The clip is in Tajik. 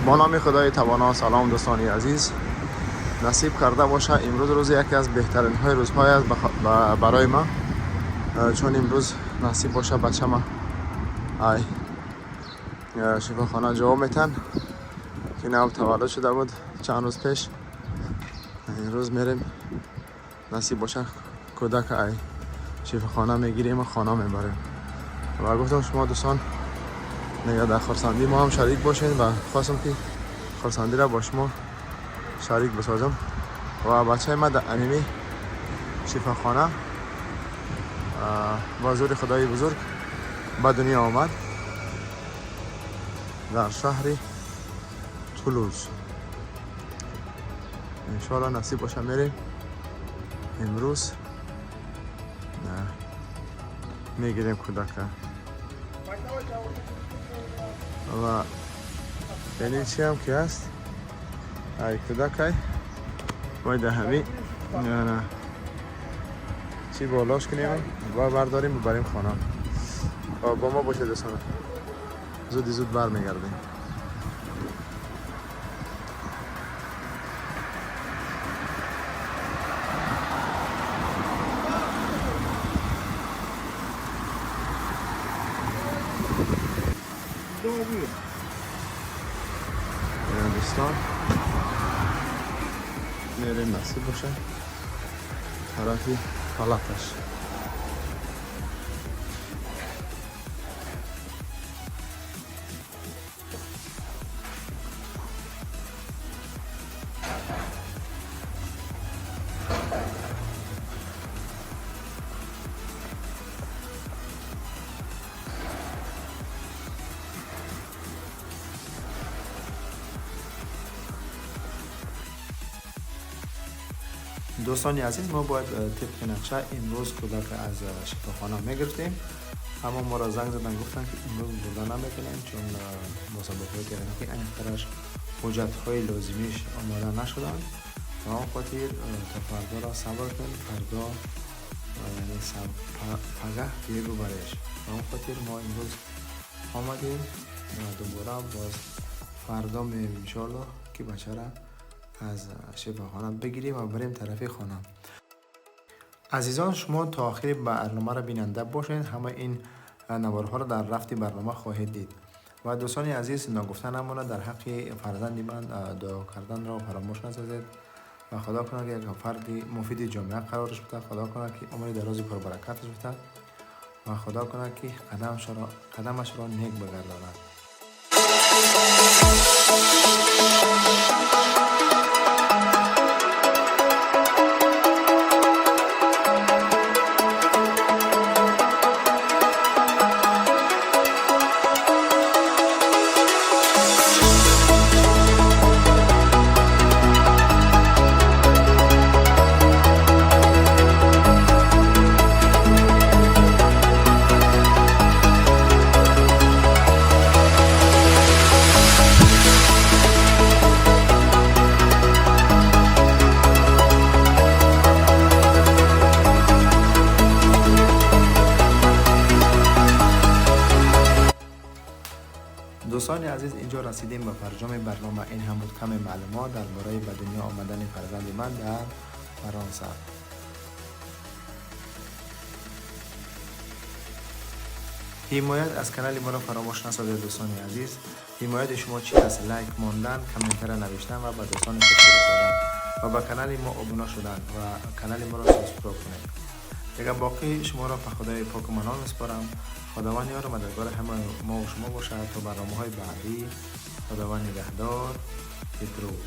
Бо номи Худои Тавоно. Салом, дӯстони азиз. Насиб карда боша, имрӯз рӯзи яке аз беҳтаринҳои рӯзҳое аст барои ман, чун имрӯз насиб боша, бачама ай шифохона ҷавоб метан, ки нав таваллуд шуда буд чанд рӯз пеш. Имрӯз мерем, насиб боша, кӯдака ай шифохона мегирем ва хона мебарем. Ва гуфтам, шумо дӯстон нега дар хурсандӣ мо ҳам шарик бошед ва хостам, ки хурсандиро бо шумо шарик бисозам. Ва бачаи ман дар аними шифохона бо зури Худои бузург ба дунё омад дар шаҳри Тулуз. Иншоалло, насиб боша, мерем имрӯз, мегирем кӯдака. Ва яъне чи ҳам ки ҳаст, ай кӯдакай вай да ҳами чӣ болош кунем ва бардорем, бибарем хона. Бо мо бошед, дӯстона, зуди зуд бармегардем. Дӯстон, мерем, насиб боша, тарафи палаташ. Дӯстони азиз, мо бояд тибқи нақша имрӯз кӯдака аз шифохона мегирифтем, аммо моро занг задан, гуфтанд, ки имрӯз бурда наметавонем, чун бо сабабҳои техникӣ, аниқтараш ҳуҷҷатҳои лозимиш омода нашуданд. Ба он хотир то фардоро сабр кунем, фардо, яъне пагаҳ биё бубареш. Ба он хотир мо имрӯз омадем ва дубора боз фардо меоем, иншоалло, ки бачара аз шифохона бигирем ва барем тарафи хона. Азизон, шумо то охири барномаро бинанда бошед, ҳама ин наворҳоро дар рафти барнома хоҳед дид. Ва дӯстони азиз, ногуфта намонад, дар ҳаққи фарзанди ман дуо карданро фаромӯш насозед. Ва Худо кунад, ки як фарди муфиди ҷомеа қарораш бита, Худо кунад, ки умри дарози пурбаракаташ бита ва Худо кунад, ки қадамашро нек бигардонад. Дӯстони азиз, инҷо расидем ба фарҷоми барнома. Ин ҳам буд каме маълумот дар бораи ба дунё омадани фарзанди ман дар Фаронса. Ҳимоят аз канали моро фаромӯш насозед, дӯстони азиз. Ҳимояти шумо чи аст? Лайк мондан, комментария навиштан ва ба дӯстони худ фиристодан ва ба канали мо обуна шудан ва канали моро subscribe кунед. Дигар боқӣ шуморо ба Худои поку манон месупорам. Худованд ёру мададгори ҳамаи мо шумо бошад то барномаҳои баъдӣ. Худованд нигаҳдор. Бидруд.